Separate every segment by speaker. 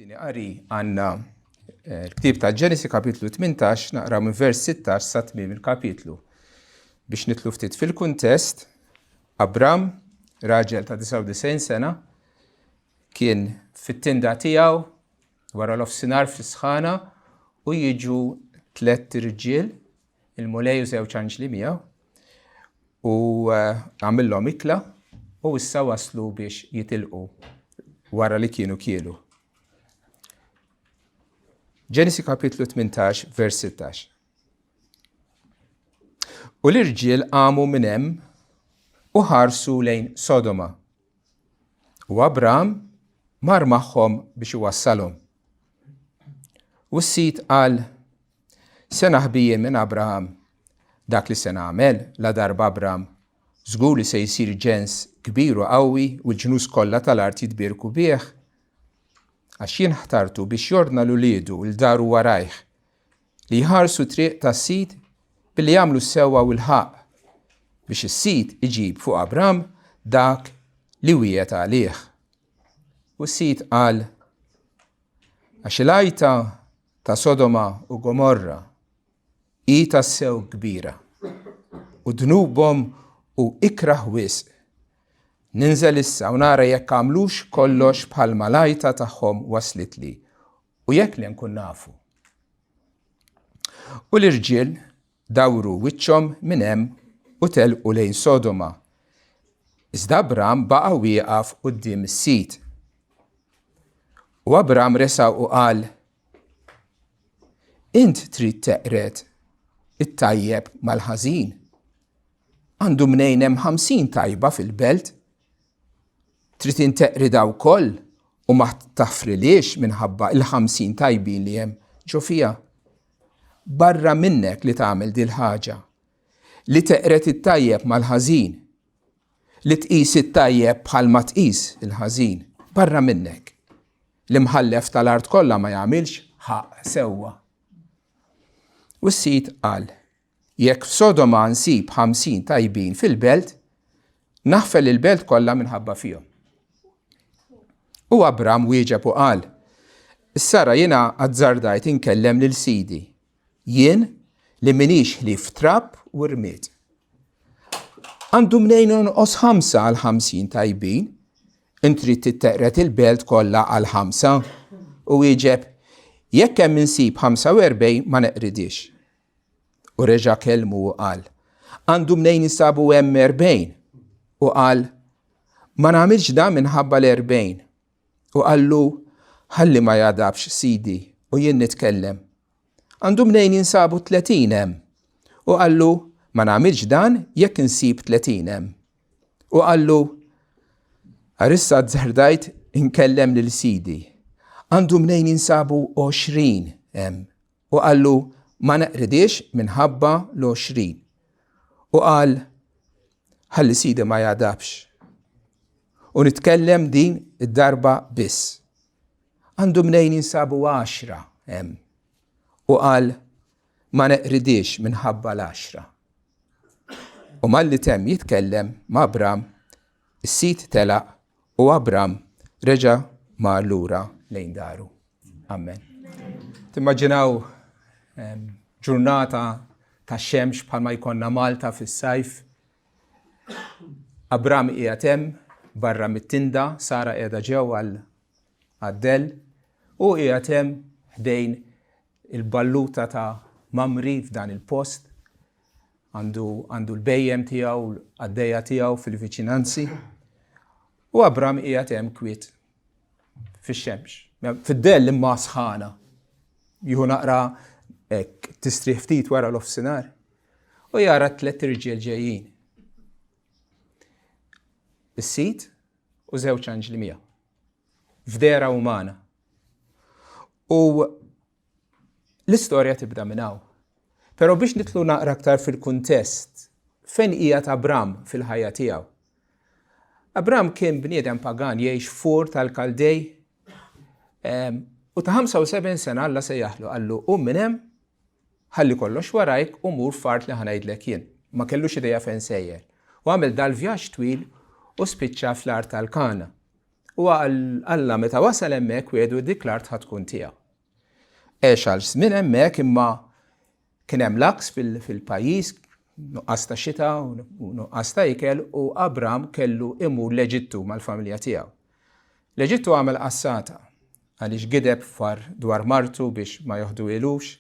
Speaker 1: Għat-tieni qari għandna eh, l-ktieb ta' Ġenesi kapitlu 18 naqraw minn vers 16 sa tmiem il-kapitlu. Biex nitlu ftit fil-kuntest, Abram, raġel ta' 99 sena, kien fit-tinda tiegħu wara l-ofsinar fis-sħana u jiġu tlett irġiel, il-Mulej u żewġ anġli miegħu, u eh, għamillhom ikla u issa waslu biex jitilqu wara li kienu kielu. Ġenesi kapitlu 18, vers 16. U l-irġiel qamu minn hemm u ħarsu lejn Sodoma. U Abram mar magħhom biex iwassalhom. U s-sid qal, Se naħbi jien minn Abraham dak li se nagħmel, ladarba Abram żgur li se jsir ġens kbir u qawwi u l-ġnus kollha tal-art jitbierku bih? Għax jien ħtartu biex jordna 'l uliedu u 'l daru warajh, li jħarsu t-triq tas-Sid billi jagħmlu s-sewwa u l-ħaqq, biex is-Sid iġib fuq Abram dak li wiegħed għalih. U s-Sid qal, Għax il-għajta ta' Sodoma u Gomorra hi tassew kbira, u dnubhom hu ikrah wisq. Ninżel issa u nara jekk għamlux kollox bħalma l-għajta tagħhom waslitli, u jekk le nkun nafu. U l-irġiel dawru wiċċhom minn hemm u telqu lejn Sodoma. Iżda Abram baqa' wieqaf quddiem is-Sid. U Abram resaq u qal, Int trid teqred it-tajjeb mal-ħażin. Għandu mnejn hemm 50 tajba fil-belt. Trid int teqridha wkoll u ma taħfrilhiex minħabba il-50 tajbin li hemm ġo fiha. Barra minnek li tagħmel dil-ħaġa, li teqred it-tajjeb mal-ħażin, li tqis it-tajjeb bħalma tqis il-ħażin, barra minnek. L-imħallef tal-art kollha ma jagħmilx ħaqq sewwa. U s-Sid qal, Jekk f'Sodoma nsib 50 tajbin fil-belt, naħfer lill-belt kollha minħabba fihom. U Abram wieġeb u qal, Issa ara jiena azzardajt inkellem lil Sidi, jien li m'iniex ħlief trab u rmied. Għandu mnejn jonqos ħamsa għal 50 tajbin, int trid titteqred il-belt kollha għal ħamsa? U wieġeb, Jekk hemm insib 45 ma neqridhiex. U reġa' kellmu u qal, Għandu mnejn jinsabu hemm 40. U qal, Ma nagħmilx dan minħabba l-40. U qallu, Ħalli ma jagħdabx sidi u jien nitkellem. Għandu mnejn jinsabu 30 hemm. U qallu, Ma nagħmilx dan jekk insib 30 hemm. U qallu, Arissa azzardajt inkellem lil sidi. Għandu mnejn jinsabu 20 hemm. U qallu, Ma neqridhiex minħabba l-20. U qal, Ħalli sidi ma jagħdabx. U nitkellem din id-darba biss. Għandu mnejn jinsabu għaxra hemm. U qal, Ma neqridhiex minħabba l-għaxra. U malli temm jitkellem ma' Abram, is-sid telaq u Abram reġa' mar lura lejn daru. Amen. Timmaġinaw ehm, ġurnata ta' xemx bħalma jkollna Malta fis-sajf. Abram qiegħed hemm barra mit-tinda, Sara qiegħda ġew għal għad-dell u qiegħed hemm ħdejn il-balluta ta' Mamri f'dan il-post. Għandu għandu l-bejjem tiegħu, l-qaddejja tiegħu fil-viċinanzi. U Abram qiegħed hemm kwiet fix-xemx. Fid-dell imma sħana. Jieħu naqra hekk tistrieħ ftit wara l-ofsinhar u jara tliet irġiel ġejjin. Is-sid u żewġ anġli miegħu. F'dehra umana. U L-istorja tibda minn hawn. Però biex nidħlu naqra aktar fil-kuntest, fejn qiegħed Abram fil-ħajja tiegħu? Abram kien bniedem pagan jgħix f'Ur tal-Kaldej ehm, u ta' 75 sena Alla sejjaħlu qallu qum minn hemm ħalli kollox warajk u mur f'art li ħanajdlek jien. Ma kellux idea fejn sejjer. U għamel dal-vjaġġ twil u spiċċa fl-art tal-Kana. U Alla meta wasal hemmhekk wiegħdu dik l-art ħa tkun tiegħu. Għex għal żmien hemmhekk imma kien hemm l-għaks fil-pajjiż, nuqqas ta' xita u nuqqas ta' ikel u Abram kellu imur l-Eġittu mal-familja tiegħu. L-Eġittu għamel qassata għaliex gideb far dwar martu biex ma joħduhielux.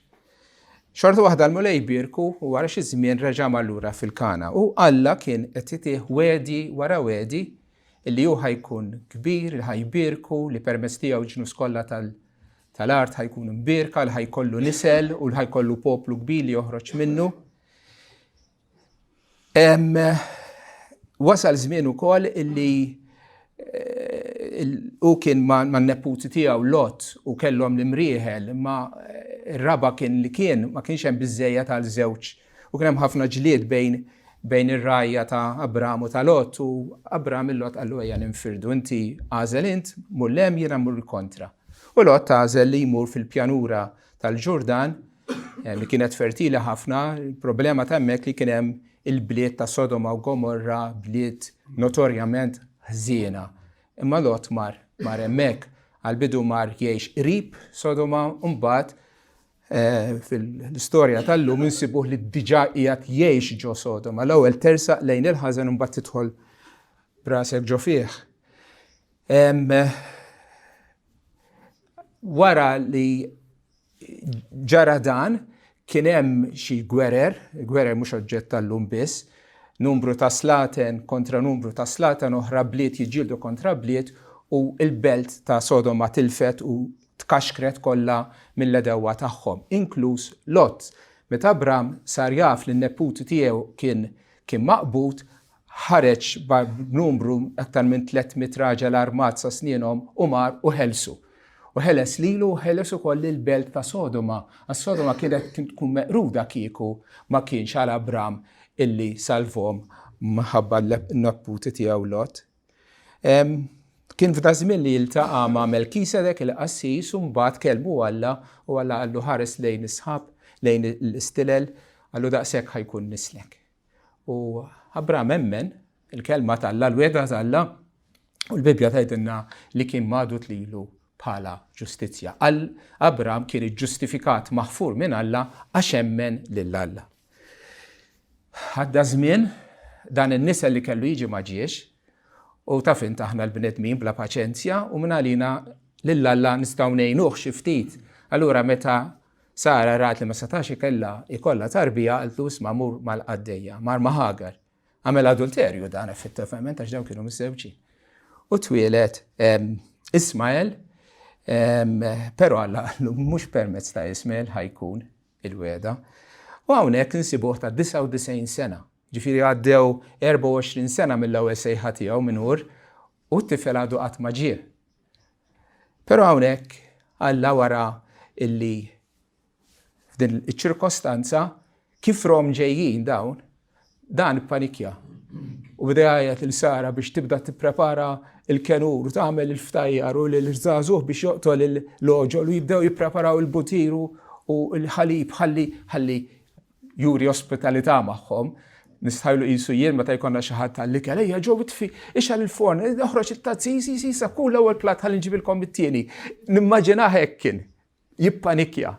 Speaker 1: Xorta waħda l-Mulej bierku u wara xi żmien reġa' mar lura fil-Kana u Alla kien qed itih wegħdi wara wegħdi illi hu ħa jkun kbir, li ħa jbierku, li permezz tiegħu l-ġnus kollha tal-art ħa jkunu mbierka, li ħa jkollu nisel u li ħa jkollu poplu kbir li joħroġ minnu. Wasal żmien ukoll illi eh, u kien man-neputi tiegħu Lot u kellhom l-imrieħel, ma eh, r-raba kien li kien ma kienx hemm biżejjed għal żewġ u kien hemm ħafna ġlied bejn bejn ir-rgħajja ta' Abram u ta' Lot u Abram il-Lot qallu ejja ninfirdu inti għażel int mur 'l hemm jiena mmur il-kontra. U Lot għażel li jmur fil-pjanura tal-Ġurdan eh, li kienet fertili ħafna, il-problema ta' hemmhekk li kien hemm il-bliet ta' Sodoma u Gomorra, bliet notorjament ħżiena. Imma Lot mar mar hemmhekk għal-bidu mar jgħix qrib Sodoma u mbagħad eh, fil-istorja tal-lum insibuh li diġà qiegħed jgħix ġo Sodoma. L-ewwel tersaq lejn il-ħażen u mbagħad tidħol brasek ġo fih. Wara li ġara dan, kien hemm xi gwerer, gwerer mhux oġġett tal-lum biss, numru ta' slaten kontra numru ta' slaten oħra, bliet jiġġieldu kontra bliet u l-belt ta' Sodoma tilfet u tkaxkret kollha mill-għedewwa tagħhom, inkluż Lot. Meta Abram sar jaf li n-neputi tiegħu kien kien maqbud, ħareġ b'numru aktar minn 300 raġel armat sa snienhom u mar u ħelsu. U ħeles lilu u ħeles ukoll lill-belt ta' Sodoma, għax Sodoma kienet tkun meqruda kieku ma kienx għal Abram illi salvhom minħabba n-neputi tiegħu Lot. Kien f'da żmien li jiltaqa' ma' Melkisedek il-qassis u mbagħad kellmu Alla u Alla qallu ħares lejn is-sħab, lejn l-istilel, qallu daqshekk ħa jkun nislek. U Abram emmen il-kelma t'Alla, l-wegħda t'Alla, u l-Bibbja tgħidilna li kien magħdud lilu bħala ġustizzja. Abram kien iġġustifikat maħfur minn Alla għax emmen lil Alla. Għadda żmien, dan in-nisel li kellu jiġi ma ġiex, u taf int aħna l-bnedmin bla paċenzja u minn għalina lil Alla nistgħu ngħinuh xi ftit. Allura meta Sara rat li ma setax ikella ikollha tarbija qaltlu isma' mur mal-qaddejja, mar ma' Hagar. Għamel adulterju dan effettivament għax dawn kienu miżżewġin. U twieled Ismael, però Alla qallu mhux permezz ta' Ismael ħajkun il-wegħda. U hawnhekk insibuh ta' 99 sena. Ġifieri għaddew 24 sena mill-ewwel sejħa tiegħu minn Ur u t-tifel għadu qatt ma ġie. Però hawnhekk Alla wara illi f'din iċ-ċirkostanza kif rom ġejjin dawn, dan ippanikja. U beda jgħajjat lil Sara biex tibda tipprepara il-kenur u tagħmel il-ftajjar u lil żagħżugħ biex joqtol il-loġol u jibdew jippreparaw il-butir u l-ħalib ħalli ħalli juri ospitalità magħhom. Nistħajlu qisu jien meta jkollna xi ħadd għall-ikel, ejja ġew itfi, ixgħal il-forn, oħroġ it-tazzi, si si sa kull l-ewwel platt ħalli nġibilkom it-tieni. Nimmaġinah hekk kien, jippanikja.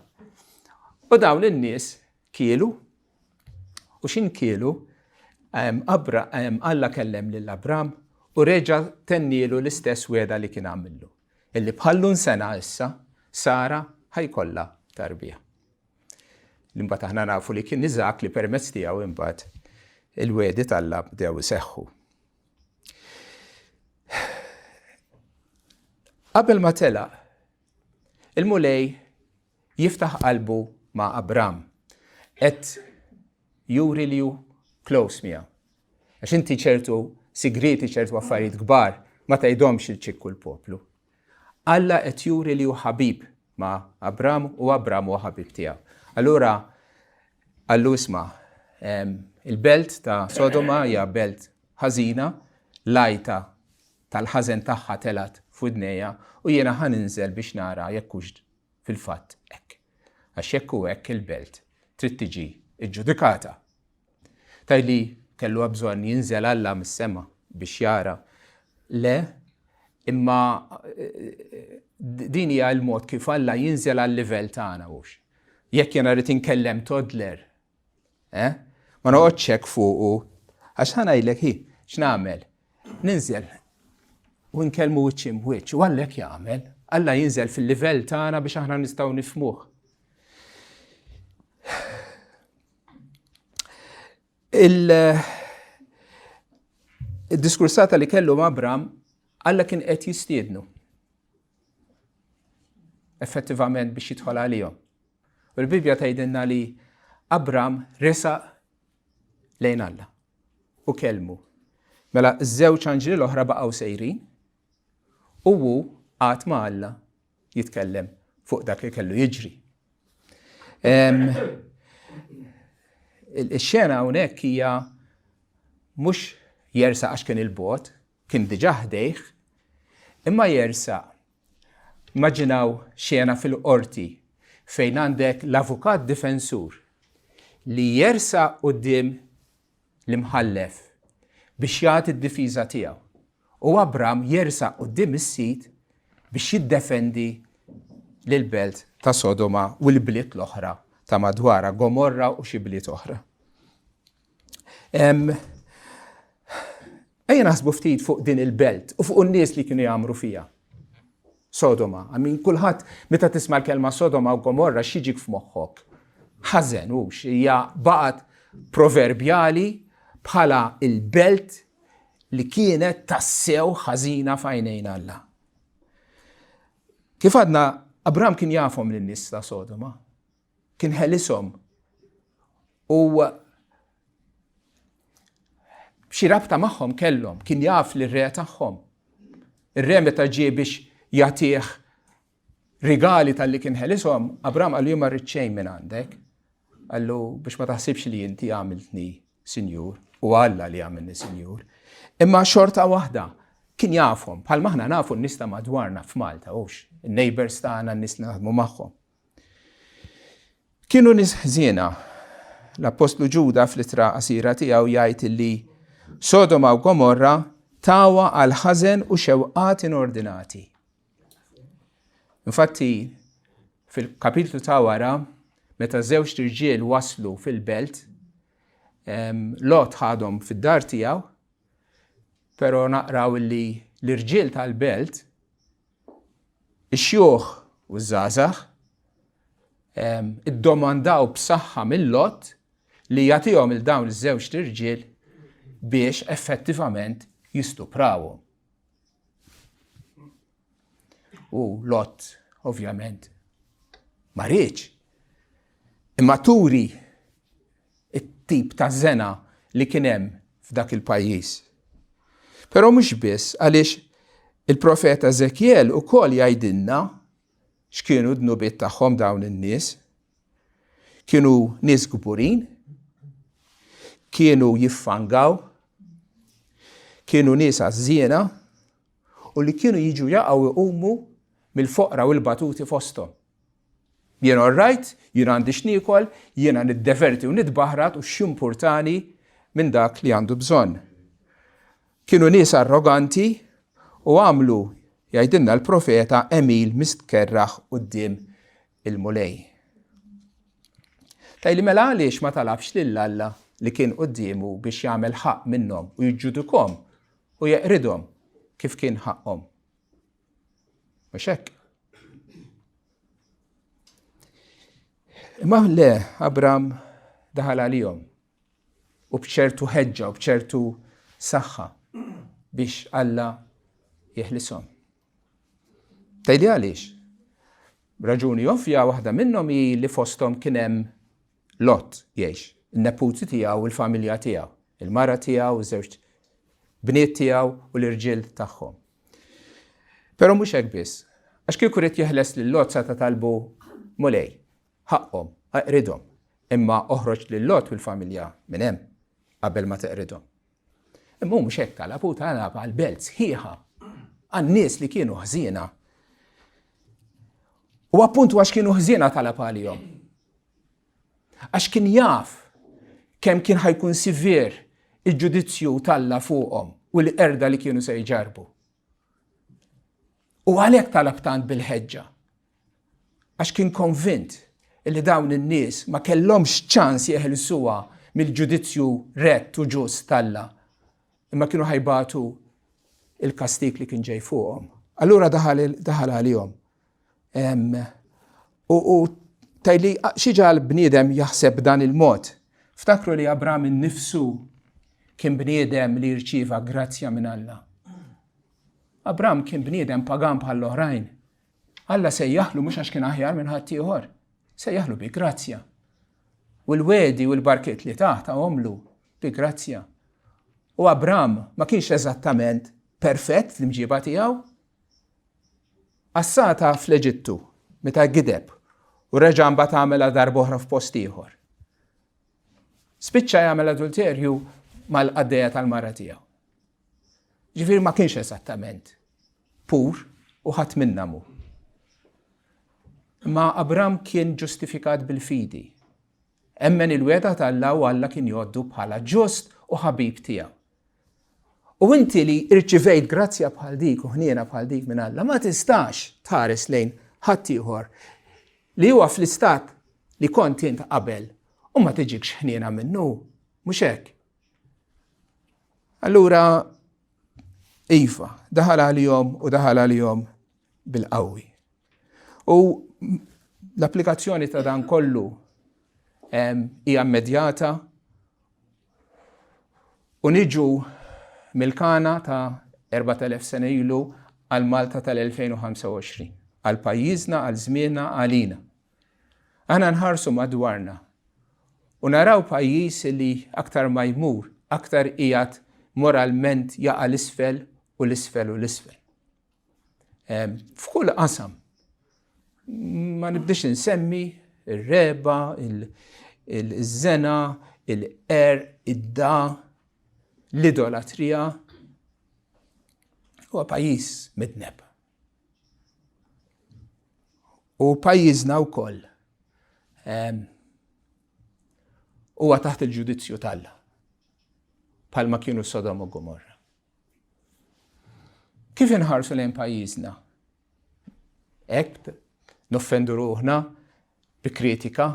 Speaker 1: U dawn in-nies kielu u x'in kielu Abra, Alla kellem lil Abram u reġa' tennielu l-istess wegħda li kien għamillu. Illi bħallun sena issa Sara ħajkollha tarbija. Li mbagħad aħna nafu li kien Iżak li permezz tiegħu imbagħad il-wegħdi t'Alla bdew iseħħu. Qabel ma telaq, il-Mulej jiftaħ qalbu ma' Abram. Qed juri li hu close miegħu. Għax inti ċertu sigrieti, ċertu affarijiet kbar ma tgħidhomx il-ċikku l-poplu. Alla qed juri li hu ħabib ma' Abram u Abram huwa ħabib tiegħu. Allura qallu isma' il-belt ta' Sodoma hija belt ħażina, l-għajta tal-ħażen tagħha telgħet f'widnejja u jiena ħa ninżel biex nara jekk hux fil-fatt hekk. Għax jekk hu hekk il-belt trid tiġi ġġudikata. Tgħidli kellu bżonn jinżel Alla mis-sema biex jara. Le, Imma din hija l-mod kif Alla jinżel għal-livell tagħna hux. Jekk jiena rrid inkellem toddler, eh? Ma noqgħodx hekk fuqu, għax ħa ngħidlek hi, x'nagħmel? Ninżel u nkellmu wiċċ imwiċċ u Alla hekk jagħmel. Alla jinżel fil-livell tagħna biex aħna nistgħu nifhmuh. Il-diskursata li kellu ma' Abram, Alla kien qed jistiednu. Effettivament biex jidħol għalihom. U l-Bibja tgħidilna li Abram resaq lejn Alla u kellmu. Mela ż-żewġ anġli l-oħra baqgħu sejrin u hu qagħad ma' Alla jitkellem fuq dak li kellu jiġri. Ix-xena hawnhekk hija mhux jersaq għax kien il-bot, kien diġà ħdejh, imma jersaq. Immaġinaw xena fil-qorti fejn għandek l-avukat difensur li jersaq quddiem l-imħallef biex jagħti d-difiża tiegħu. U Abram jersaq quddiem is-Sid biex jiddefendi lill-belt ta' Sodoma u l-bliet l-oħra ta' madwarha, Gomorra u xi bliet oħra. Ejja naħsbu ftit fuq din il-belt u fuq in-nies li kienu jagħmru fiha. Sodoma. I mean, kulħadd meta tisma' l-kelma Sodoma u Gomorra x'jiġik f'moħħok? Ħażen hux, hija baqgħet proverbjali bħala il-belt li kienet tassew ħażina f'għajnejn Alla. Kif għadna, Abram kien jafhom lin-nies ta' Sodoma. Kien ħelishom u xi rabta magħhom kellhom, kien jaf li r-re tagħhom. Ir-re meta ġie biex jagħtih rigali tal-li kien ħelishom, Abram qallu ma rrid xejn minn għandek. Qallu biex ma taħsibx li inti għamiltni sinjur u Alla li għamilni sinjur. Imma xorta waħda kien jafhom, bħalma aħna nafu n-nies ta' madwarna f'Malta, hux, in-neighbors tagħna, n-nies li naħdmu magħhom. Kienu nies ħżiena. L-Appostlu Ġuda fl-ittra qasira tiegħu jgħid li Sodoma u Gomorra tawa għal ħażen u xewqat inordinati. Infatti, fil-kapitlu ta' wara, meta żewġ irġiel waslu fil-belt, Lot ħadhom fid-dar tiegħu, però naqraw li l-irġiel tal-belt Ix-xjuħ u ż-żgħażagħ iddomandaw b'saħħa minn Lot li jagħtihom il dawn iż-żewġt irġiel biex effettivament jistuprawhom. U Lot, ovvjament, ma riedx. Imma turi it-tip ta' żena li kien hemm f'dak il-pajjiż. Però mhux biss għaliex il-profeta Eżekjel ukoll jgħidilna x'kienu d-dnubiet tagħhom dawn in-nies. Kienu nies kburin, kienu jiffangaw, kienu nies għażżiena u li kienu jiġu jaqgħu iqumu mill-foqra u l-batuti fosthom. Jien all right, jien għandi x'niekol, jiena niddeverti u nitbaħrat u x'jimpurtani minn dak li għandu bżonn. Kienu nies arroganti u għamlu, jgħidilna l-profeta, għemil mistkerrah quddiem il-Mulej. Tgħidli mela għaliex ma talabx lil Alla li kien quddiemu biex jagħmel ħaqq minnhom u jiġġudikhom u jeqridhom kif kien ħaqqhom? Mhux hekk. Imma le, Abram daħal għalihom u bċertu ħeġġa u bċertu saħħa biex Alla jeħlishom. Tgħidli għaliex? Raġuni ovvja waħda minnhom hi li fosthom kien hemm Lot jgħix, in-neputi tiegħu u l-familja tiegħu, il-mara tiegħu, iż-żewġ bniet tiegħu u l-irġiel tagħhom. Però mhux hekk biss, għax kieku ried jeħles lil Lot seta' talbu, Mulej, ħaqqhom, eqridhom, imma oħroġ lil Lot u l-familja minn hemm qabel ma teqridhom. Imma hu mhux hekk talab, hu talab għal belt sħiħa, għan-nies li kienu ħżiena. U appuntu għax kienu ħżiena talab għalihom. Għax kien jaf kemm kien ħajkun sivir il-ġudizzju t'Alla fuqhom u l-qerda li kienu se jġarbu. U għalhekk talab tant bil-ħeġġa. Għax kien konvint li dawn in-nies ma kellhomx ċans jeħilsuha mill-ġudizzju rett u ġust t'Alla, imma kienu ħa jbatu il-kastig li kien ġej fuqhom. Allura daħal għalihom. U tgħidli xi ġagħal bniedem jaħseb b'dan il-mod. Ftakru li Abram innifsu kien bniedem li rċieva grazzja minn Alla. Abram kien bniedem pagan bħall-oħrajn. Alla sejjaħlu mhux għax kien aħjar minn ħaddieħor, sejjaħlu bi grazzja. U l-wegħdi u l-barkiet li tah tahomlu bi grazzja. U Abram ma kienx eżattament perfett fl-imġiba tiegħu. Qassata fl-Eġittu meta gideb u reġa' mbagħad għamela darb'oħra f'post ieħor. Spiċċa jagħmel adulterju mal-qaddejja tal-mara tiegħu. Ġifieri ma kienx eżattament pur u ħadd minna mhu. Imma Abram kien ġustifikat bil-fidi. Emmen il-wegħda t'Alla u Alla kien jgħoddu bħala ġust u ħabib tiegħu. U inti li irċivejt grazzja bħal dik u ħniena bħal dik minn Alla ma tistax tħares lejn ħaddieħor li huwa fl-istat li kont int qabel u ma tiġikx ħniena minnu, mhux hekk? Allura, iva, daħal għalihom u daħal għalihom bil-qawwi. U l-applikazzjoni ta' dan kollu hija immedjata u niġu mill-Kana ta' 4000 sena ilu għal Malta tal-2025, għal pajjiżna, għal żmienna, għalina. Aħna nħarsu madwarna u naraw pajjiż li aktar ma jmur, aktar qiegħed moralment jaqa' l-isfel u l-isfel u l-isfel. F'kull qasam. Ma nibdix insemmi ir-reba, il-żena, il-qerq, id-da, l-idolatrija. Huwa pajjiż midneb. U pajjiżna wkoll huwa taħt il-ġudizzju t'Alla bħalma kienu Sodom u Gomorra. Kif inħarsu lejn pajjiżna? Hekk noffendu ruħna bi kritika.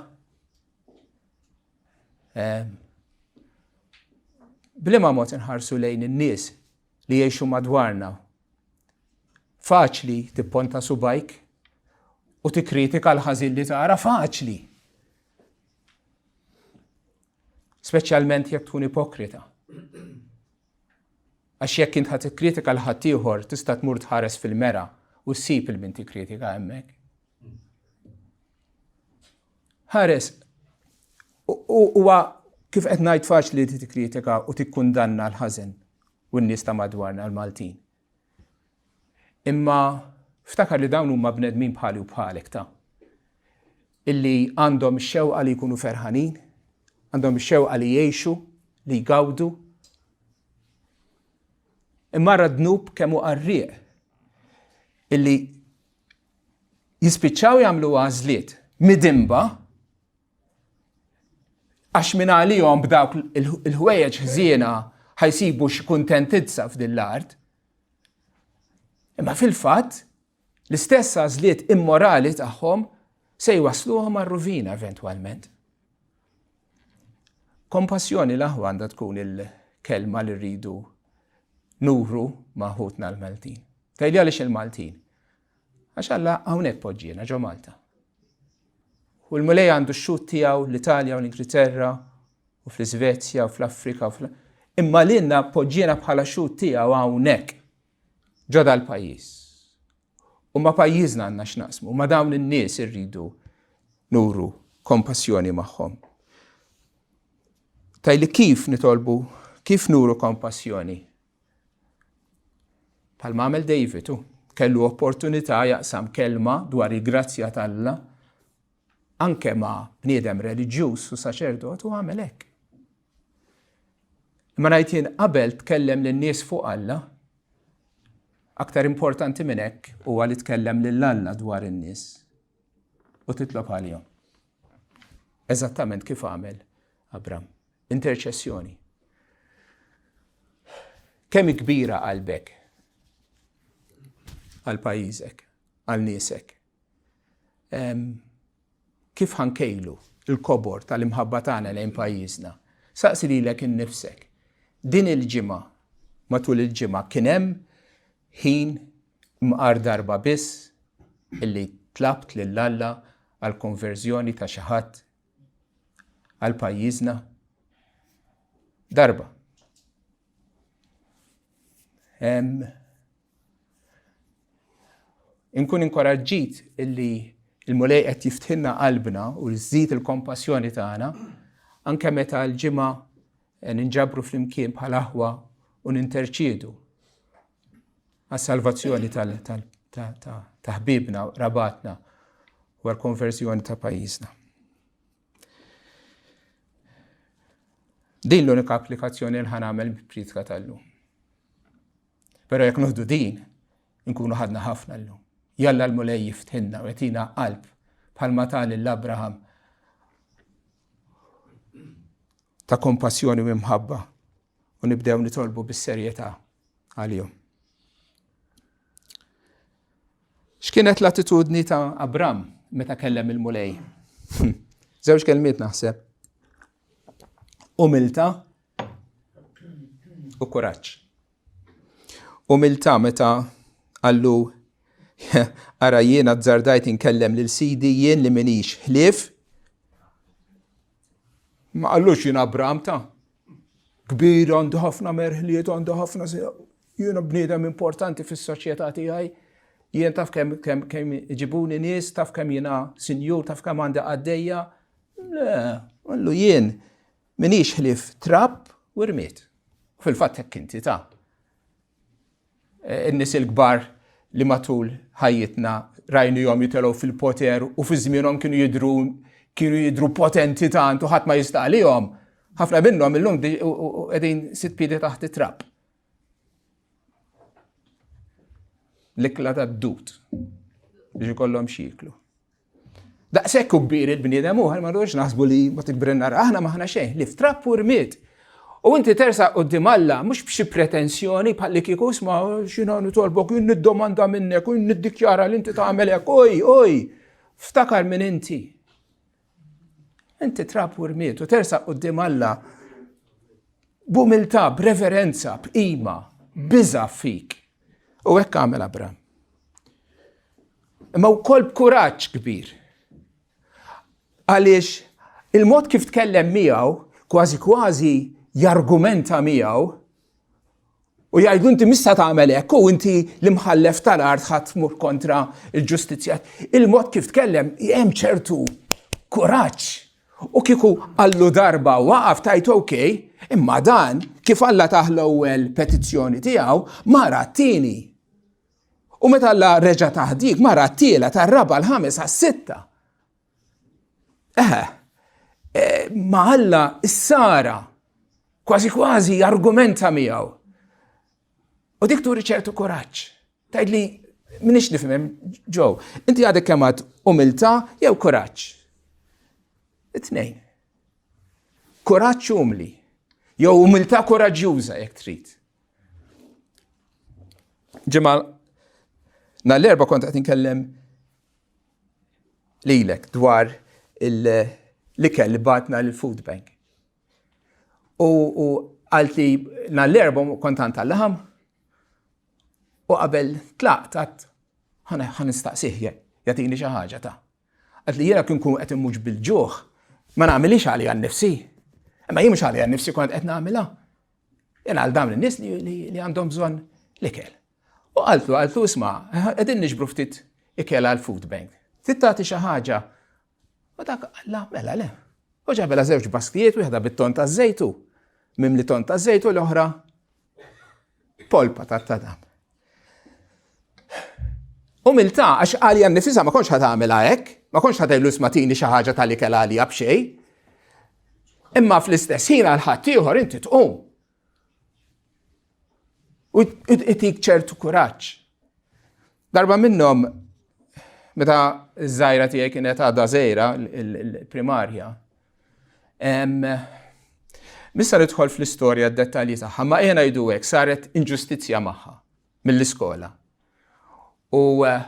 Speaker 1: Bliema mod inħarsu lejn in-nies li jgħixu madwarna Faċli tipponta subgħajk u tikkritika l-ħażin li tara, faċli. Speċjalment jekk tkun ipokrita. Għax jekk int ħa tikkritika l ħaddieħor tista' tmur tħares fil-mera u ssib il min tikkritika hemmhekk. Ħares, huwa kif qed ngħid faċli li tikkritika u tikkundanna l-ħażen u n-nies ta' madwarna l-Maltin. Imma ftakar li dawn huma bnedmin bħali u bħalek ta' illi għandhom ix-xewqa li jkunu ferħanin, għandhom ix-xewqa li jgħixu, li jgawdu. Imma ra dnub kemm hu qarrieq illi jispiċċaw jagħmlu għażliet midinba Għax minn għalihom b'dawk il-ħwejjeġ ħżiena ħajsibu xi kuntentizza f'din l-art. Imma fil-fatt, l-istess għażliet immorali tagħhom se jwasluhom għar-ruvina eventwalment. Kompassjoni l-aħwa għandha tkun il-kelma li rridu nuru ma' ħutna l-Maltin. Tgħidli għaliex il-Maltin? Għax Alla hawnhekk poġġiena ġo Malta. U l-Mulej għandu x-xhud tiegħu l-Italja u l-Ingilterra u fl-Iżvezja u fl-Afrika u fl Imma lilna poġġiena bħala xhud tiegħu hawnhekk ġo dal-pajjiż. U ma' pajjiżna għandna x'naqsmu, ma' dawn in-nies irridu nuru kompassjoni magħhom. Tajli kif nitolbu, kif nuru kompassjoni? Bħalma għamel David, hu kellu opportunità jaqsam kelma dwar il-grazzja t'Alla anke ma' bniedem reliġjuż u saċerdot u għamel hekk. Imma ngħid jien qabel tkellem lin-nies fuq Alla, aktar importanti minn hekk huwa li tkellem lil Alla dwar in-nies u titlob għalihom. Eżattament kif għamel Abram. Interċessjoni. Kemm kbira qalbek? għal pajjiżek, għal niesek? Kif ħa nkejlu l-kobor tal-imħabba tagħna lejn pajjiżna? Saqsi lilek innifsek. Din il-ġimgħa, matul il-ġimgħa kien hemm ħin mqar darba biss illi tlabt lil Alla għall-konverżjoni ta' xi ħadd għal pajjiżna? Darba. Inkun inkoraġġit illi il-Mulej qed jiftħilna qalbna u jżid il-kompassjoni tagħna anke meta l-ġimgħa eh, ninġabru flimkien bħal aħwa u ninterċiedu għas-salvazzjoni ta' ħbibna, rabatna u għal-konverżjoni ta' pajjiżna. Din l-unika applikazzjoni li ħanamel pritka tal-lum. Però jekk nuħdu din, nkunu ħadna ħafna llum. Jalla l-Mulej jiftħilna u jagħtina qalb bħalma ta lil Abraham ta' kompassjoni u imħabba u nibdew nitolbu bis-serjetà għalihom. X'kienet l-attitudni ta' Abram meta kellem il-Mulej? Żewġ kelmiet naħseb. Umilta u kuraġġ. Umiltà meta qallu ara jien azzardajt inkellem lil sidi jien li minix ħlief ma qallux jien Abram ta' kbir għandu ħafna merħliet għandu ħafna jiena bniedem importanti fis-soċjetà tiegħi jien taf kemm kemm kemm iġibuni nies taf kemm jiena sinjur taf kemm għandi qaddejja le qallu jien Minix ħlief trab u rmied. U fil-fatt hekk inti ta'. E, in-nies il-kbar li matul ħajjitna rajnihom jitelgħu fil-poter u fi żmienhom kienu jidru kienu jidru potenti tant u ħadd ma jista' għalihom. Ħafna minnhom illum qegħdin sitt piedi taħt it-trab. L-ikla tad-dud biex ikollhom x'jieklu. Daqshekk hu kbir il-bniedem hu, ma rridux naħsbu li ma tikbrinna aħna maħna xejn, li ftrapp u rmiet. U inti tersaq quddiem Alla mhux b'xi pretensjoni bħal li kieku isma' x'jiena nitolbok, jien niddomanda minnek u niddikjara li inti tagħmel hekk, oj, oj, ftakar min inti. Inti trab u rmiet u tersaq quddiem Alla b'umiltà, b'reverenza, b'qima, biża' fik. U hekk għamel Abram. Imma wkoll b'kuraġġ kbir. Għaliex il-mod kif tkellem miegħu kważi kważi jargumenta miegħu u jgħidu inti mista tagħmel hekk u inti l-imħallef tal-art ħadd tmur kontra l-ġustizzja. Il-mod kif tkellem hemm ċertu kuraġġ. U kieku qallu darba waqaf tajt ok, imma dan kif Alla taħ l-ewwel petizzjoni tiegħu mara t-tieni. U meta Alla reġa' tah dik, mara t-tielet, għar-raba', l-ħames, għas-sitta. Eħe, e, ma Alla issara kważi kważi argumenta miegħu. U dik turi ċertu kuraġġ. Tgħid li minix nifhem ġew, inti għadek kemm għad umiltà jew kuraġġ. It-tnejn. Kuraġġ umli. Jew umiltà kuraġġjuża jekk trid. Ġimgħa nhar l-erba' kont qed inkellem lilek dwar l-ikel li batna l-food bank. U għalt li nhar l-erba' kont għand tal-laħam u qabel tlaqt għat ħa nistaqsih jagħtini xi ħaġa ta' Għad li jiena kien kun qed immux bil-ġuħ, ma nagħmilix għalija nnifsi. Imma jien mhux għalija nnifsi kont qed nagħmilha. Jien għal dawn in-nies li għandhom bżonn l-ikel. U qaltlu, qaltlu isma' qegħdin niġbru ftit ikel għal food bank. Trid tagħti xi ħaġa. U dak qalla mela le. U ġabela żewġ basktijiet, wieħda bit-ton taż-żejtu, mimli ton taż-żejt u l-oħra polpa tat-tadam. Umiltà, għax għalija nnifisha ma kontx ħa tagħmilha hekk, ma kontx ħa tgħidlu isma' tini xi ħaġa tal-ikel għalija b'xejn. Imma fl-istess ħin għal ħaddieħor inti tqum. U itik ċertu kuraġġ. Darba minnhom meta ż-żgħira tiegħi kienet għadha żgħira il-primarja. Missa nidħol fl-istorja d-dettalji tagħha, ma qiegħ ngħidu hekk saret inġustizzja magħha mill-iskola. U eh,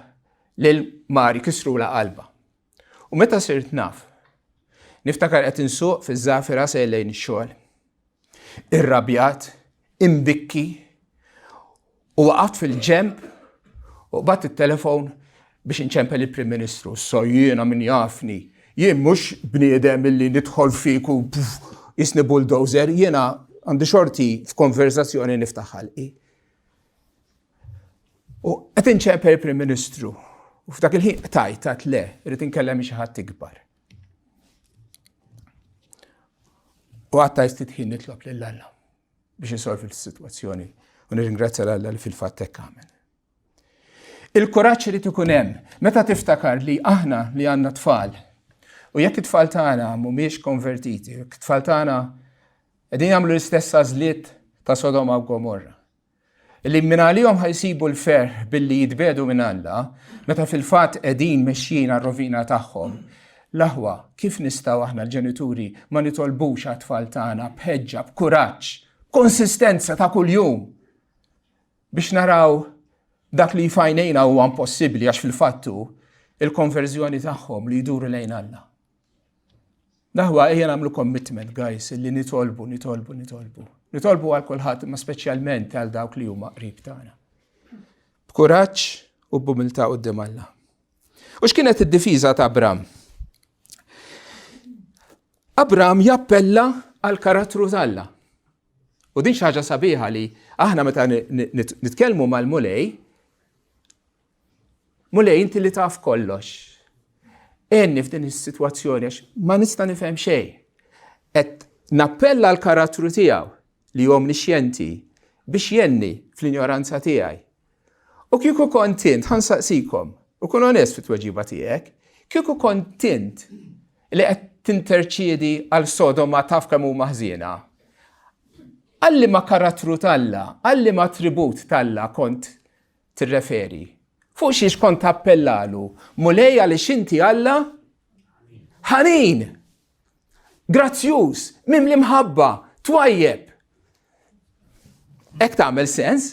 Speaker 1: lil Mari kisrula qalba. U meta sirt naf, niftakar qed insuq fiż-żafira se lejn ix-xogħol. Irrabjat, imbikki, u waqaft fil-ġemp u qbadt it-telefon biex inċempel il-Prim Ministru. So jiena min jafni, jien mhux bniedem illi nidħol fik u jisni bulldozer, jiena għandi xorti f'konverzazzjoni niftaħ ħalqi. U qed inċempel il-Prim Ministru u f'dak il-ħin qtajt għat le, rrid inkellem xi ħadd ikbar. U għattajt ftit ħin nitlob lil Alla biex isolvi l-sitwazzjoni u nirringrazzja l-Alla li fil-fatt hekk għamel. Il-kuraġġ irid ikun hemm meta tiftakar li aħna li għandna tfal u jekk it-tfal tagħna mhumiex konvertiti, jekk it-tfal tagħna qegħdin jagħmlu l-istess għażliet ta' Sodoma u Gomorra. Li minn għalihom ħajsibu l-ferħ billi jitbedu minn Alla, meta fil-fatt qegħdin mexjin għar-rovina tagħhom. L-aħwa, kif nistgħu aħna l-ġenituri ma nitolbux għat-tfal tagħna b'ħeġġa, b'kuraġġ, konsistenza ta' kuljum biex naraw dak li fajnejna huwa impossibbli għax fil-fattu il-konverżjoni tagħhom li jduru lejn Alla. L-aħwa ejja nagħmlu commitment, guys, li nitolbu, nitolbu, nitolbu. Nitolbu għal kulħadd, imma speċjalment għal dawk li huma qrib tagħna. B'kuraġġ u b'umiltà quddiem Alla. U x'kienet id-difiża ta' Abram? Abram jappella għal karattru t'Alla. U din xi ħaġa sabiħa li aħna meta nitkellmu mal-Mulej, Mulej inti li taf kollox. Għenni f'din is-sitwazzjoni għax ma nista' nifhem xejn. Qed nappella l-karattru tiegħu li hu omnixjenti biex jenni fl-injoranza tiegħi. U kieku kont int, ħa nsaqsikom, u kun onest fit-tweġiba tiegħek, kieku kont int li qed tinterċiedi għal Sodoma taf kemm huma ħżiena. Għal liema karattru t'Alla, għal liema attribut t'Alla kont tirreferi? Fuq xiex kont tappellalu? Mulej għaliex inti Alla ħanin, grazzjuż, mimli mħabba, twajjeb. Hekk tagħmel sens?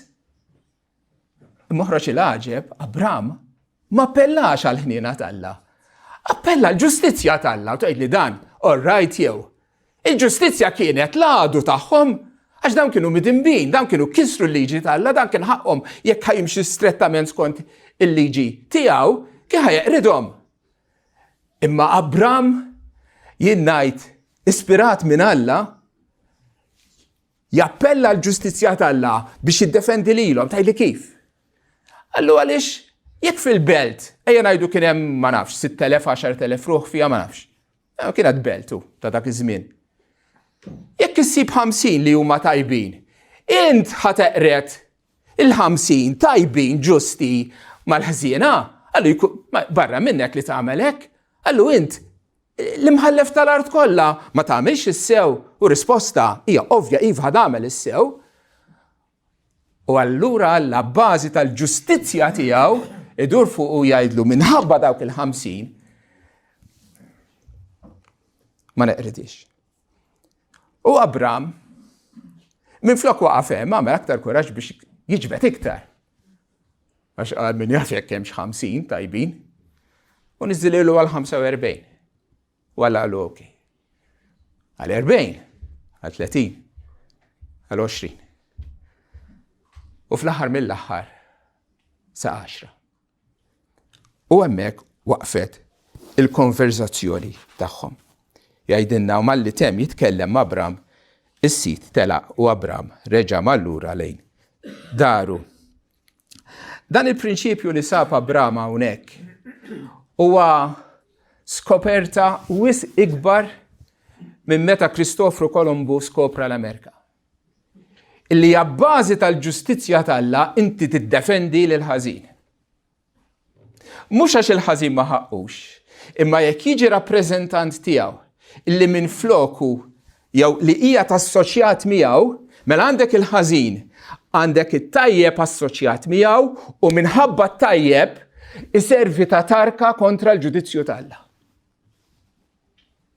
Speaker 1: Moħroġ il-għaġeb, Abram ma appellax għal ħniena t'Alla. Appella l-ġustizzja t'Alla u tgħid li dan, all right jew. Il-ġustizzja kienet l-għadu tagħhom għax dawn kienu midinbin, dawn kienu kisru l-liġi t'Alla, dan kien ħaqhom jekk ħajimxi strettament skont il-liġi tiegħu, kien ħajeqridhom. Imma Abram jien ngħid ispirat minn Alla Jappella l-ġustizzja t'Alla biex jiddefendi lilhom, tgħidli kif? Allu għaliex jekk fil-belt, ejja ngħidu kien hemm ma nafx 6,000, 10,000 ruħ fiha ma nafx. Eh, kienet beltu ta' dak iż-żmien. Jekk issib 50 li huma tajbin, int ħateqret il-50 tajbin ġusti mal-ħżiena, għallu barra minnek li tagħmel hekk, għallu int L-imħallef tal-art kollha ma tagħmilx is-sew? U risposta hija ovvja, iva tagħmel is-sew. U allura Alla bażi tal-ġustizzja tiegħu idur fuq u jgħidlu minħabba dawk il-50 ma neqridix. U Abram minflok waqaf hemm għamel aktar kuraġġ biex jiġbed iktar. Għax qal min jaf jekk hemmx 50 tajbin. U niżżililu għal 45. U għalla għalu ok. Għal 40, għal 30, għal 20. U fl-aħħar mill-aħħar sa 10. U hemmhekk waqfet il-konverzazzjoni tagħhom. Jgħidilna u malli temm jitkellem ma' Abram, is-sid telaq u Abram reġa' mar lura lejn daru. Dan il-prinċipju li sab Abram hawnhekk huwa skoperta wisq ikbar minn meta Kristofru Kolombu skopra l-Amerika. Illi abbażi tal-ġustizzja t'Alla inti tiddefendi lil ħażin. Mhux għax il-ħażin ma ħaqqux, imma jekk jiġi rappreżentant tiegħu illi minn floku jew li hija assoċjat miegħu, mela għandek il-ħażin, għandek it-tajjeb assoċjat miegħu u minħabba t-tajjeb iservi ta' tarka kontra l-ġudizzju t'Alla.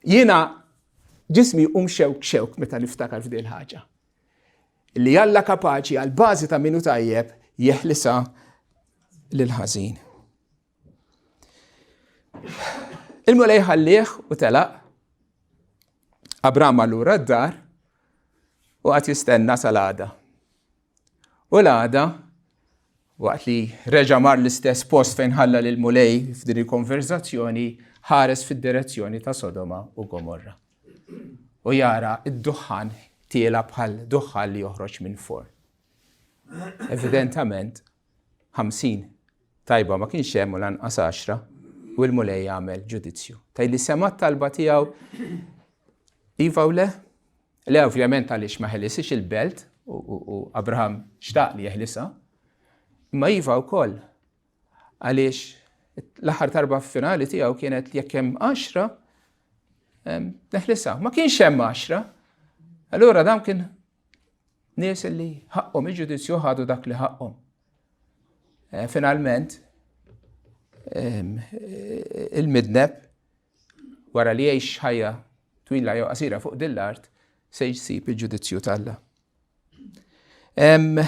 Speaker 1: Jiena ġismi jqum xewk xewk meta niftakar f'din il-ħaġa. Li Alla kapaċi għal bażi ta' minu tajjeb jeħlisa lill-ħażin. Il-Mulej ħallih u telaq. Abram allura d-dar u qagħad jistenna sal-għada. U l-għada, waqt li reġa' mar l-istess post fejn ħalla lil Mulej f'din il-konverzazzjoni, ħares fid-direzzjoni ta' Sodoma u Gomorra. U jara id-duħħan tiela bħal duħħan li joħroġ minn forn. Evidentament, 50 tajba ma kienx hemm u lanqas għaxra u l-Mulej jagħmel ġudizzju. Tgħid li sema' t-talba tiegħu iva u le? Le ovvjament għaliex ma ħelisix il-belt u Abraham xtaq li jeħlisha. Imma iva wkoll għaliex l-aħħar tarba finali tiegħu kienet jekk hemm għaxra neħlisha. Ma kienx hemm għaxra. Allura dan kien Nies li ħaqqhom il-ġudizzju ħadu dak li ħaqqhom. Eh, finalment, ehm, il-midneb wara li jgħix ħajja twila jew qasira fuq din l-art se jsib il-ġudizzju t'Alla. Ehm,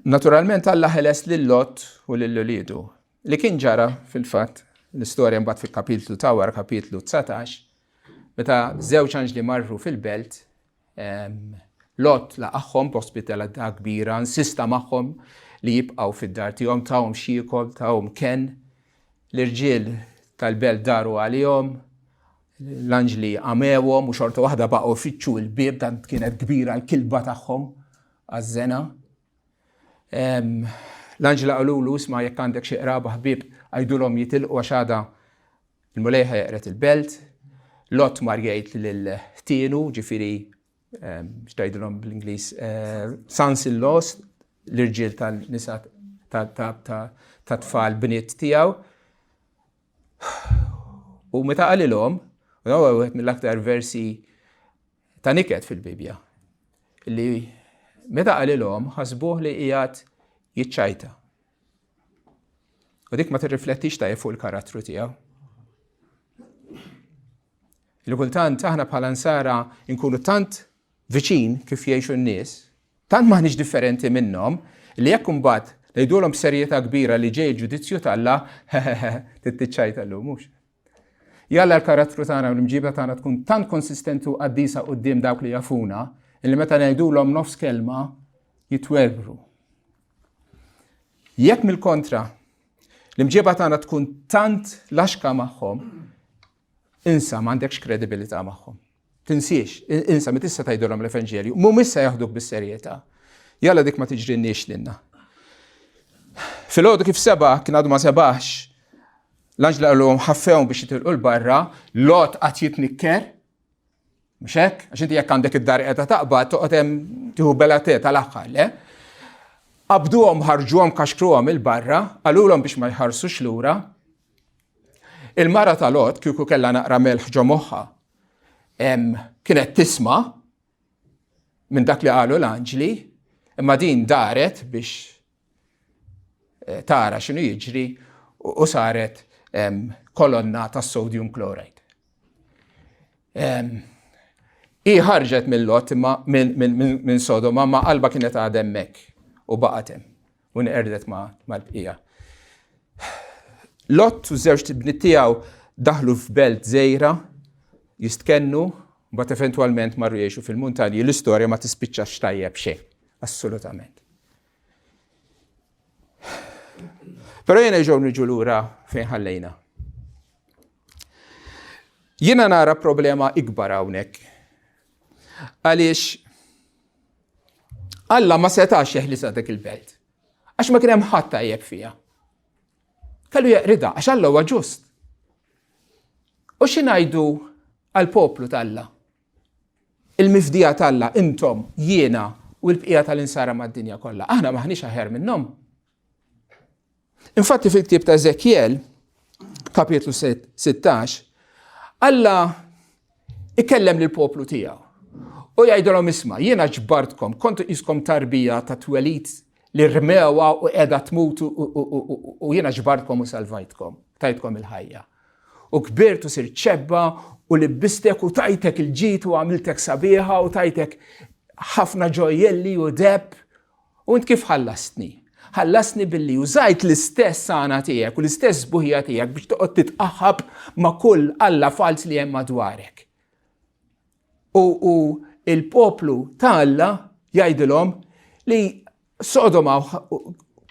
Speaker 1: naturalment Alla ħeles lil Lot u lil uliedu. Li kien ġara fil-fatt l-istorja mbagħad fil-kapitlu ta' wara kapitlu 19 meta żewġ anġli marru fil-belt Lot laqagħhom b'ospitalità kbira, insista magħhom li jibqgħu fid-dar tiegħhom, tahom x'jiekol, tahom kenn. L-irġiel tal-belt daru għalihom, l-anġli għamewhom u xorta waħda baqgħu jfittxu l-bieb tant kienet kbira l-kilba tagħhom għaż-żena. L-anġli qalulu isma' jekk għandek xi qraba ħbieb għidulhom jitilqu għax għada Il-Mulej ħa jeqred il-belt, Lot mar jgħid lil ħtienu, ġifieri x'tgħidilhom bl-Ingliż, eh, sons in laws, l-irġiel tal-nisa ta' tfal bniet tiegħu. U meta qalilhom, u huwa wieħed mill-aktar versi ta' niket fil-Bibbja, li meta qalilhom ħasbuh li qiegħed jiċċajta. U dik ma tirriflettix tajjeb fuq il-karattru tiegħu. Li kultant aħna bħala nsara nkunu tant viċin kif jgħixu n-nies, tant maħniex differenti minnhom, li jekk imbagħad ngħidulhom b'serjetà kbira li ġej il-ġudizzju t'Alla, tittiċċajta llum mhux. Jalla l-karattru tagħna u l-imġiba tagħna tkun tant konsistenti u qaddisa quddiem dawk li jafuna, li meta ngħidulhom nofs kelma jitwerbru. Jekk mill-kontra, l-imġiba tagħna tkun tant laxka magħhom, insa m'għandekx kredibilità magħhom. Tinsiex, insa mi tista' tgħidulhom l-Evanġelju, mhumiex se jaħduk bis-serjetà. Jalla dik ma tiġrinniex lilna. Filgħodu kif seba' kien għadu ma sebaħx, l-anġla qalhom ħaffewhom biex jitilqu l-barra, Lot qatt jitnikker, Mhux hekk? Għax inti jekk għandek id-dar qiegħda taqbad toqgħod hemm tieħu bela te tal-aħħar, le? Qabduhom ħarġuhom kaxkruhom il-barra, qalulhom biex ma jħarsux lura. Il-mara ta' Lot kieku kellha naqra melħ ġo moħħha kienet tisma' minn dak li qalu l-anġli, imma din daret biex eh, tara x'inhu jiġri u saret kolonna ta' sodium chloride. Hi ħarġet mill-lot imma minn Sodoma ma qalba kienet għadha hemmhekk u baqgħet hemm u nqerdet mal-bqija. Lot u żewġ bniet tiegħu daħlu f'belt żgħira jistkennu, bat eventwalment marru jgħixu fil-muntanji, l-istorja ma tispiċċax tajjeb xejn, assolutament. Però jiena ġew niġu lura fejn ħallejna. Jiena nara problema ikbar hawnhekk. Għaliex Alla ma setax jeħlisa dik il-belt. Għax ma kien hemm ħadd tajjeb fiha. Kellu jeqrida għax Alla huwa ġust. U xi ngħidu għall-poplu t'Alla? Il-mifdija t'Alla intom, jiena u l-bqija tal-insara mad-dinja kollha. Aħna maħniex aħjar minnhom. Infatti fil-ktieb ta' Ezekiel, kapitlu 16, Alla ikellem lill-poplu tiegħu. U jgħidilhom isma' jiena ġbartkom, kontu qiskom tarbija ta' twelid li rmewa u qiegħda tmut u jiena ġbartkom u salvajtkom, tajtkom il-ħajja. U kbirt u sirt ċebba u libbistek u tajtek il-ġid u għamiltek sabiħa u tajtek ħafna ġojjelli u deb. U int kif ħallastni? Ħallasni billi użajt l-istess għana tiegħek u l-istess sbuħija tiegħek biex toqgħod titqaħħab ma' kull alla falz li hemm madwarek. U, u il-poplu ta' Alla jgħidilhom li Sodoma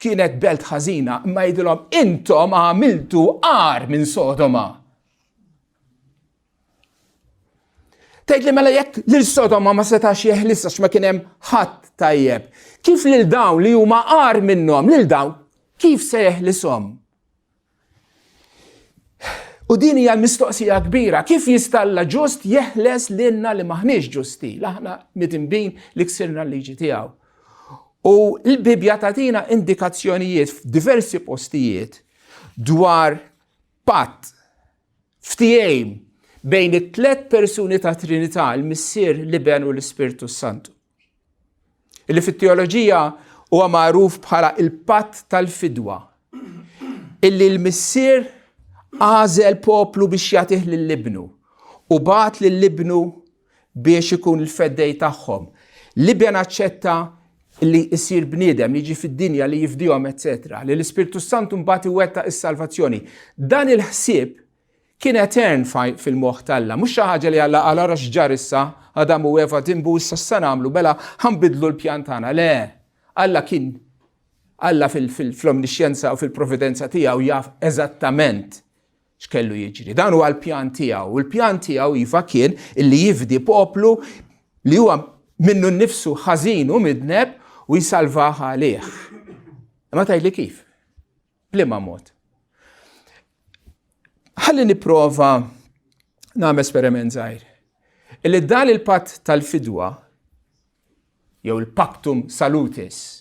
Speaker 1: kienet belt ħażina, imma jgħidilhom intom għamiltu għar minn Sodoma. Tgħid li mela jekk lil Sodoma ma setax jeħlis għax ma kien hemm ħadd tajjeb. Kif lil dawn li huma għar minnhom, lil dawn, kif se jeħlishom? U din hija l-mistoqsija kbira, kif jista' Alla ġust jeħles lilna li maħniex ġusti, l aħna midinbin li ksirna l-liġi tiegħu. U l-Bibja tagħtina indikazzjonijiet f'diversi postijiet dwar patt ftehim bejn it-tlet persuni ta' Trinità, il-Missier, l-Iben u l-Ispirtu Santu. Illi fit-teoloġija huwa magħruf bħala il-patt tal-fidwa. Illi l-Missier għażel poplu biex jagħtih lill-ibnu u bagħat lill-ibnu biex ikun il-feddej tagħhom. L-iben aċċetta li jsir bniedem, li jiġi fid-dinja, li jifdihom, etc. Li l-Ispirtu Santu mbagħad iwettaq is-salvazzjoni. Dan il-ħsieb kien etern fil-moħħ t'Alla, mhux xi ħaġa li Alla qal ara x'ġar issa, Adam u Eva dinbu issa x'se nagħmlu, mela ħa nbiddlu l-pjan tagħna. Le, Alla kien Alla fil-omnixjenza u fil-providenza tiegħu jaf eżattament x'kellu jiġri. Dan huwa l-pjan tiegħu. U l-pjan tiegħu iva kien illi jifdi poplu li huwa minnu nnifsu ħażin u midneb u jsalvah għalih. Imma tgħidli kif? B'liema mod? Ħalli nipprova nagħmel esperiment żgħir. Illi dan il-patt tal-fidwa jew il-pactum salutis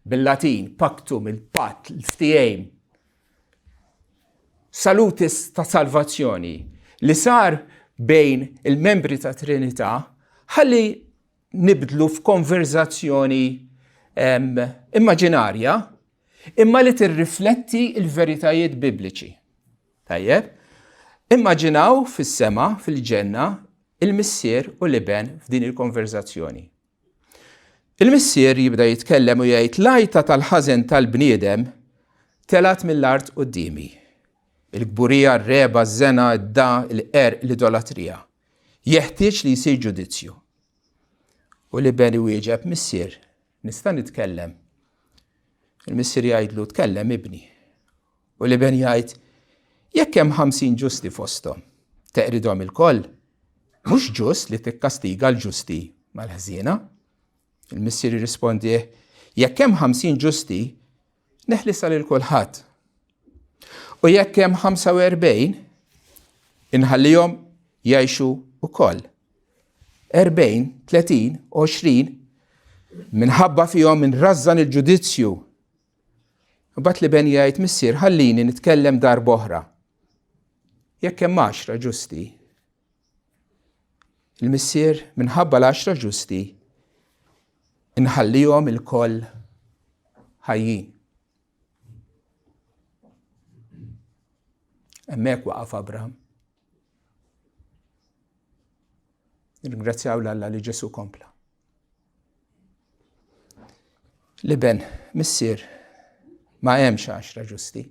Speaker 1: bil-Latin, pactum, il-patt, il-ftehim, salutis ta' salvazzjoni li sar bejn il-membri ta' Trinità ħalli nibdlu f'konverzazzjoni immaġinarja imma li tirrifletti l-veritajiet bibliċi. Tajjeb? Immaġinaw fis-sema, fil-ġenna, il-missier u l-iben f'din il-konverzazzjoni. Il-missier jibda jitkellem u jgħid l-għajta tal-ħażen tal-bniedem telgħet mill-art quddiemi. Il-kburija, r-regħba, ż-żena, id-da, il-qerq, l-idolatrija. Jeħtieġ li jsir ġudizzju. U l-iben iwieġeb, Missier, nista' nitkellem? Il-missier jgħidlu, tkellem ibni. U l-iben jgħid, jekk hemm 50 ġusti fosthom, teqridhom ilkoll? Mhux ġust li tikkastiga l-ġusti mal-ħżiena? Il-missier jirrispondih, jekk hemm 50 ġusti, neħlisha lil kulħadd. U jekk hemm 45, inħallihom jgħixu wkoll. 40, 30, 20, minħabba fihom inrażżan il-ġudizzju. Imbagħad l-iben jgħid, Missier, ħallini nitkellem darb'oħra. Jekk hemm għaxra ġusti, il-missier minħabba l-għaxra ġusti inħallihom ilkoll ħajjin. Hemmhekk waqaf Abraham. Nirringrazzjaw l-Alla li Ġesu kompla. L-iben, missier, ma hemmx għaxra ġusti.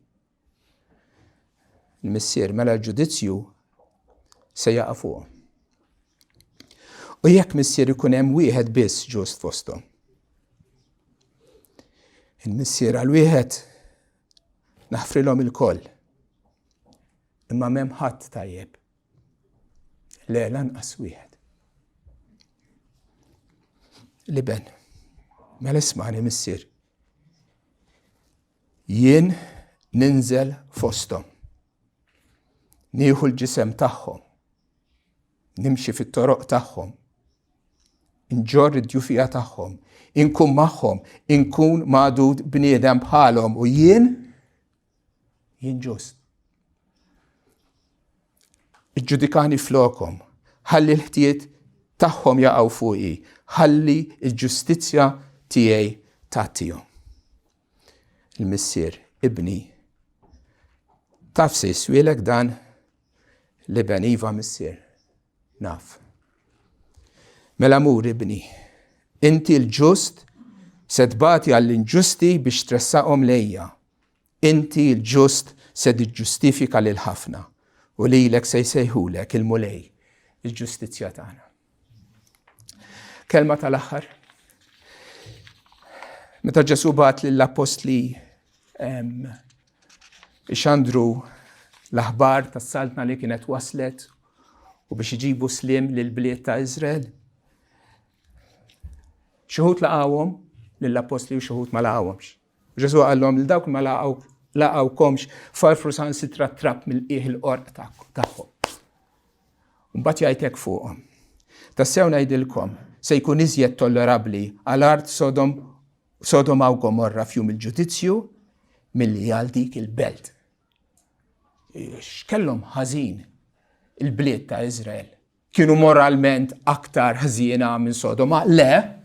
Speaker 1: Il-missier mela l-ġudizzju se jaqa' fuqhom. U jekk missier ikun hemm wieħed biss ġust fosthom. Il-missier għal wieħed naħfrilhom il-koll. Imma m'hemm ħadd tajjeb. Le lanqas wieħed. L-iben, mela ismani missier. Jien ninżel fosthom. Nieħu l-ġisem tagħhom. Nimxi fit-toroq tagħhom. Nġorr id-djufija tagħhom. Inkun magħhom, inkun magħdud bniedem bħalhom u jien jien ġust. Iġġudikani flokhom, ħalli l-ħtijiet tagħhom jaqgħu fuqi, ħalli l-ġustizzja tiegħi tgħattihom. Il-missier, ibni, taf se jiswielek dan l-iben iva missier, naf. Mela mur ibni, inti l-ġust Se tbati għall-inġusti biex tressaqhom lejja. Inti l-ġust se tiġġustifika lil ħafna, u lilek se jsejħulek il-Mulej, il-ġustizzja tagħna. Kelma tal-aħħar. Meta Ġesù bagħat lill-appostli ixandru l-aħbar tas-saltna li kienet waslet u biex iġibu slim lill-bliet ta' Iżrael. Xi wħud laqgħuhom lill-appostli u xi wħud ma laqgħuhomx. Ġesù qallhom li dawk ma laqgħukomx farfru saħansitra trab mill-qiegħ il-qorq tagħhom. Mbagħad jgħid hekk fuqhom. Tassew ngħidilkom, se jkun iżjed tollerabbli għal art Sodom Sodoma u Gomorra f'jum il-ġudizzju milli għal dik il-belt. X'kellhom ħażin il-bliet ta' Iżrael? Kienu moralment aktar ħżiena minn Sodoma? Le,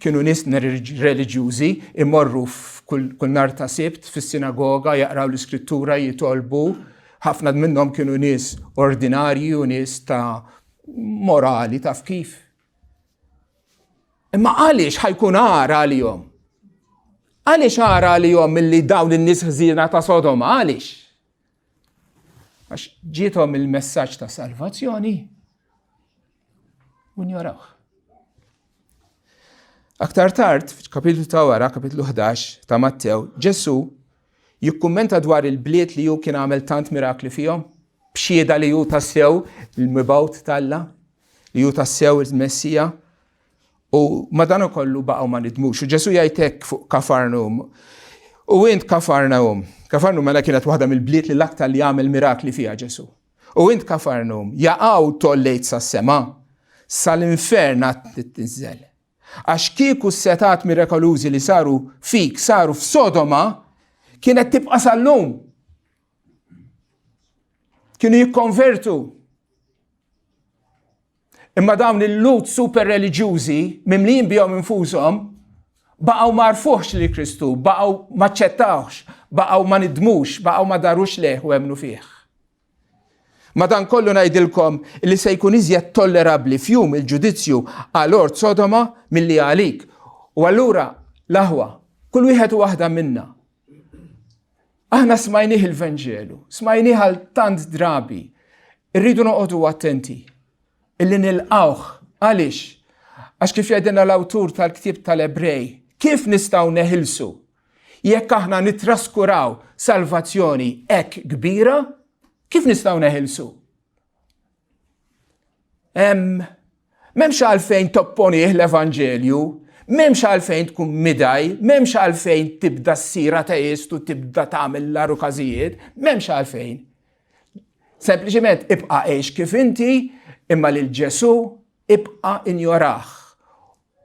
Speaker 1: Kienu nies reliġjużi, imorru kull nhar ta' Sibt fis-sinagoga, jaqraw l-Iskrittura, jitolbu. Ħafna minnhom kienu nies ordinarji u nies ta' morali, taf kif. Imma għaliex ħajkun għar għalihom? Għaliex għar għalihom milli dawn in-nies ħżiena ta' Sodoma? Għaliex? Għax ġiethom il-messaġġ ta' salvazzjoni u njorawh. Aktar tard, f'kapitlu ta' wara, kapitlu 11 ta' Mattew, Ġesù jikkummenta dwar il-bliet li hu kien għamel tant mirakli fihom, b'xhieda li hu tassew il-mibgħut t'Alla, li hu tassew il-Messija, u madanakollu baqgħu ma nidmux. U Ġesù jgħid hekk fuq Kafarnum. U int Kafarnaum, Kafarnum mela kienet waħda mill-bliet li l-aktar li għamel mirakli fiha Ġesù. U int Kafarnum, jaqaw tollejt sas-sema, sal-infern għad titniżżel. Għax kieku s-setat mirakolużi li saru fik saru f'Sodoma, kienet tibqa' sal-lum. Kienu jikkonvertu. Imma dawn il-Lhud super reliġjużi, mimlijin bihom infushom, baqgħu ma għarfuhx lil Kristu, baqgħu ma ċċettawhx, baqgħu ma nidmux, baqgħu ma darux lejh u emmnu fih. Madankollu ngħidilkom li se jkun iżjed tollerabbli f'jum il-ġudizzju għal ort Sodoma milli għalik. U allura, l-aħwa, kull wieħed u waħda minna, Aħna smajnih il-Vanġelu, smajnih għal tant drabi. Irridu noqogħdu attenti illi nilqawh għaliex? Għax kif jgħidilna l-awtur tal-ktieb tal-Ebrej, kif nistgħu neħilsu jekk aħna nitraskuraw salvazzjoni hekk kbira? Kif nistgħu neħilsu? M'hemmx għalfejn topponih l-Evanġelju, m'hemmx għalfejn tkun midaj, m'hemmx għalfejn tibda ssir ateist u tibda tagħmel l każijiet, m'hemmx għalfejn. Sempliċement ibqa' għix kif inti, imma lil Ġesù ibqa' injorah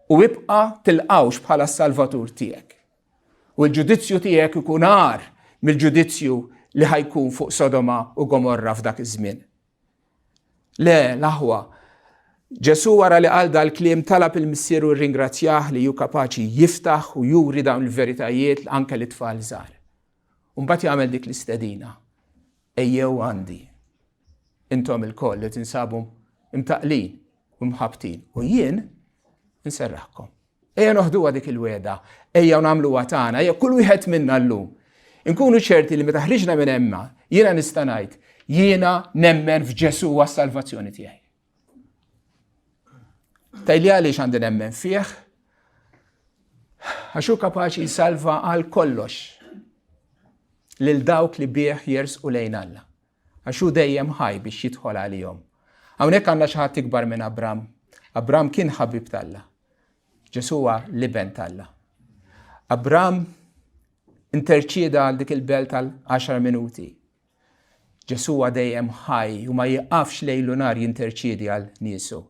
Speaker 1: u ibqa' tilqawx bħala s-salvatur tiegħek. U l-ġudizzju tiegħek ikun agħar mill-ġudizzju li ħajkun fuq Sodoma u Gomorra f'dak iż-żmien. Le, l-aħwa, Ġesù wara li qal dal-kliem talab il-Missieru rringrazzjah li hu kapaċi jiftaħ u juri dawn il-veritajiet anke lit-tfal żgħar. U mbagħad jagħmel dik l-istedina. Ejjew għandi. Intom ilkoll li tinsabu imtaqlin u mħabbtin u jien nserraħkom. Ejja noħduha dik il-wegħda, ejja nagħmluha tagħna, ejja kull wieħed minna llum. Inkunu ċerti li meta ħriġna minn hemm, jiena nista' ngħid, jiena nemmen f'Ġesù għas-salvazzjoni tiegħi. Tajli għaliex għandi nemmen fih? Għax hu kapaċi jsalva għal kollox lil dawk li bih jersqu lejn Alla. Għax hu dejjem ħaj biex jidħol għalihom. Hawnhekk għandna xi ħadd ikbar minn Abram. Abram kien ħabib t'Alla. Ġesù huwa l-iben t'Alla. Abram interċieda għal dik il-belt għal 10 minuti. Ġesù huwa dejjem ħaj u ma jiqafx lejl u nhar jinterċiedi għal niesu.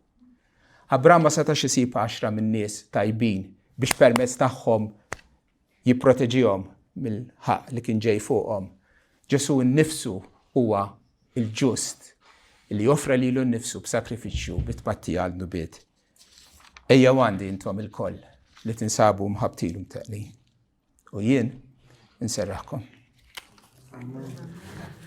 Speaker 1: Abram ma setax isib għaxra minn nies tajbin biex permezz tagħhom jipproteġihom mill-ħaqq li kien ġej fuqhom. Ġesù nnifsu huwa l-ġust li offra lilu nnifsu b'sakrifiċċju bi tpattija għal dnubiet. Ejjew għandi intom ilkoll li tinsabu mħabbtin u mteqlin. U jien inserraħkom. Amen.